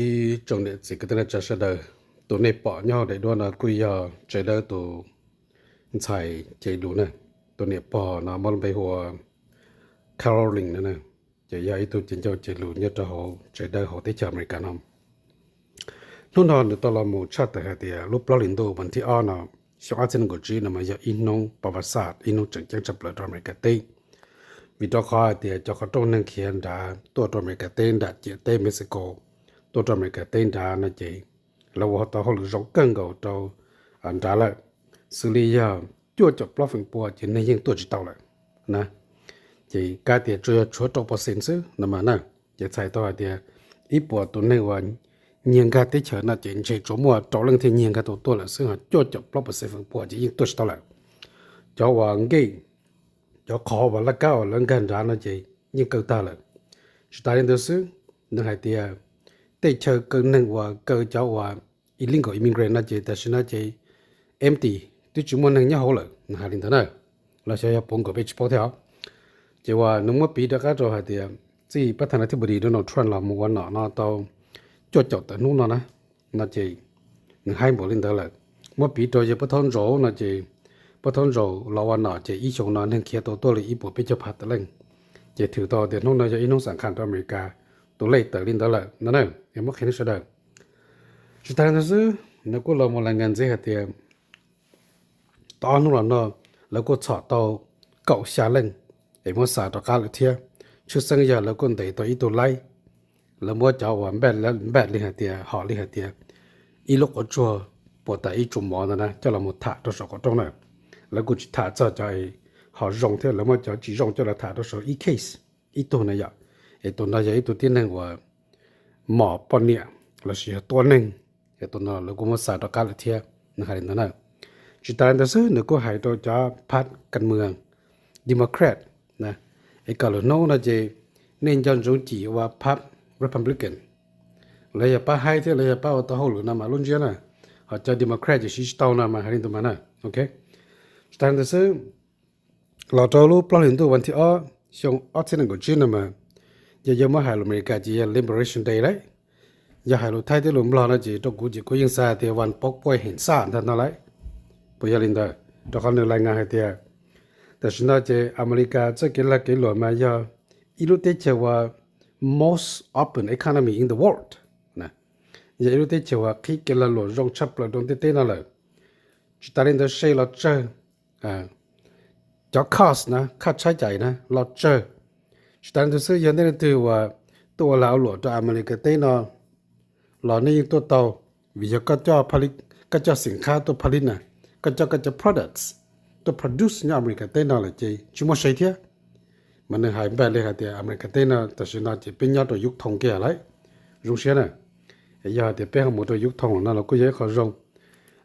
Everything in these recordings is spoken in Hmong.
Ib tsoom niam txiv kwv tij neej tsa sawv daws, tus nej pom nyob hauv daim duab no kuj yog Tsav Dawb tus ntxhais cev lus na. Tus niam pog no muaj lub npe hu ua Carolyn no, ces yog ib tug cev ncauj cev lus nyob rau hauv Tsav Dawb hauv teb chaws Amelikas no. Hnub no nws tau los mus tshaj tawm hais tias lub plaub hlis ntuj vas thib ob no, xyoo ob txhiab nees nkaum tsib no mas yog ib hnub pa vas xaj, ib hnub tseem ceeb tshaj plaws rau Amelikas teb. Vim rau qhov hais tias cov qhov rooj neeg khiav nrad tuaj rau Amelikas teb nram ciam teb Mexico, tuaj rau Amelikas teb nrad no ces lawv ua tau hauj lwm zoo kawg nkaus rau nrad lawm. Xws li yog cuaj caum plaub feem pua ces neeg yeej tuaj tsis tau lawm na. Ces kav tias tsuas yog tshuav rau percent xwb no mas na, ces txhais tau hais tias ib puas tus neeg uas nyiag nkag teb chaws no ces ntshe tsuas muaj rau leej thiaj nyiag nkag tau tuaj lawm xwb, ho cuaj caum plaub percent feem pua ces yeej tuaj tsis tau lawm. Cov uas nkej, cov qhov uas laj kab uas lawv nkag nrad no ces yeej kaw tag lawm. Tsis tas li ntawd xwb, nws hais tias tej chaw kaw neeg uas kaw cov uas illegal immigrant no ces tam sim no ces empty, twb tsis muaj neeg nyob hauv lawm, nws hais li ntawd na. Los xyov yog puas nkaus peb tsis paub thiab os. Ces uas nws muab piv rov qab rau hais tias txij pab thas nas thib pus dis Donald Trump los mus ua nom no tau cuaj caum tawm hnub no na, no ces nws haib npaum li ntawd lawm. Muab piv rau yawg pab thaub ntsaum no ces pab thaub ntsaum los ua nom ces ib xyoos no neeg khiav tau tuaj li ib puas peb caug phav tawm leej. Ces thwm tau tias hnub no yog ib hnub xam kham rau Amelikas, tus lej tawm li ntawd lawm no na, es muab qhia nej sawv daws. Tsis tas li ntawd xwb, nws kuj los mus las nkas ntxiv hais tias tau ob hnub los no lawv kuj txhom tau kaum xya leej es muab xa rov qab lawm thiab. Tshwj xeeb yog lawv kuj ntes tau ib tug laib, lawv muab cov uas npaj li hais tias, hom li hais tias ib lub quav tsuag puas tas ib tsu mov ntawd na coj los mus tham rau saum qhov rooj na. Lawv kuj tsis tham txog cov hom zoo thiab, lawv muab cov tsis zoo coj los tham rau saum ib case, ib tug na yom. Es tus no yog ib tug tib neeg uas mom poj niam lossis yog tua neeg, es tus no lawv kuj muab xa rov qab lawm thiab, nws hais li ntawd na. Tsis tas li ntawd xwb, nws kuj hais rau cov phab kas mws Democrat na, es kom lwm hnub no ces nej nco ntsoov cim ua phab Republican, lawv yog pab haib thiab lawv yog pab ua tau hauj lwm no mas lub ntsiab na, ho cov Democrat ces siv tsis tau no mas hais li ntawd mas na. Ok, tsis tas li ntawd xwb, los rau lub plaub hlis ntuj vas thib ob xyoo ob txhiab nees nkaum tsib no mas, yog yuav muab hais lus Amelikas ces yog Liberation Day lawm. Yog hais lus Thaib thiab lus Nplog no ces rau kuv ces kuv yeej xav tias vas pov puaj heem xaj ntag no lawm. Puas yog li ntawd? Rau qhov nws las nkas hais tias tam sim no ces Amelikas txoj kev lag kev luam mas yog ib lub teb chaws uas most open economy in the world, yog ib lub teb chaws uas qhib kev lag luam zoo tshaj plaws rau ntiaj teb no lawm. Tsis tas li ntawd se los tsawg, cov cost na, khaj tshaib cais na los tsawg. Tsis tas li ntawd xwb, yog nej leej twg uas tuaj ua lag ua luam rau Amelikas teb no los nej yeej tuaj tau, vim yog koj coj xim khab tuaj pha lib na, koj coj koj cov products tuaj produce nyob Amelikas teb no lawm ces tsis muaj se thiab. Mas nws hais npaj li hais tias Amelikas teb no tam sim no ces peb nyob rau yub thoom kiag lawm. Zoo siab na, yog tias peb ho mus rau yub thoom no los kuj yog ib qho zoo.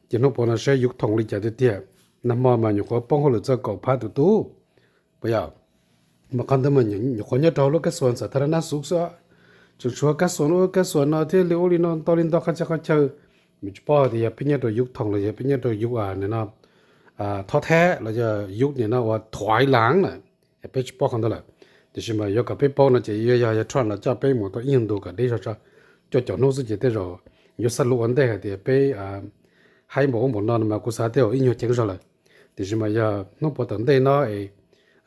Ces hnub puav no saib yub thoom li cas tiag tiag. Nag hmo mas nyuam qhuav poob hauj lwm txog kaum phav tus tub, puas yog? Mas qhov ntawd mas nyuam qhuav nyob rau lub kab xuas xam thas nab xuv xwb, tseem tshuav kab xuas ub kab xuas no thiab li ub li no ntau li ntau qhov chaw qhov chaw. Mas tsis paub tias yog peb nyob rau yub thoom los yog peb nyob rau yub no thob thab los yog yub nim no ua thuaiv lav na, peb tsis paub qhov ntawd lawm. Tiam sis mas yuav kom peb paub no ces yuav yog yog Trump los coj peb mus tau ib nyuag ntu kom deb zog tso, cuaj caum hnub xwb ces tej zaum yuav xab lub ua ntej hais tias peb haib npaum ub npaum no mas kuv xav tej zaum ib nyuag ceev zog lawm. Tiam sis mas yog hnub puav tom ntej no es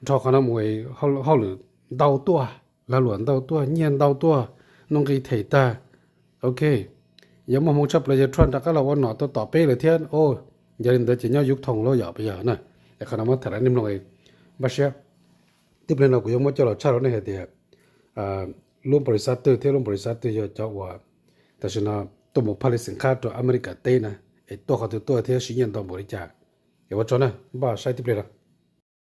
nrho qhov no mus es hauj lwm ntau tuaj, lag luam ntau tuaj, nyiaj ntau tuaj, nuj nqi them tag. Ok, yog muaj hmoo tshaj plaws yog Trump rov qab los ua nom tau tom peb lawm thiab, yog li ntawd ces nyob yub thoom lawm yom, puas yog na? Es qhov no muab tham rau nej mloog, npaj siab. Tib pliag no kuv yuav muab coj los tshaj rau nej hais tias lub npaus lis xab twg thiab lub npaus lis xab twg yog cov uas tam sim no tuaj mus phaj li xim khab rau Amelikas teb na, es tuaj qhov twg tuaj thiab siv nyiaj ntau npaum li cas. Es ua tsaug na, npaj saib tib pliag no.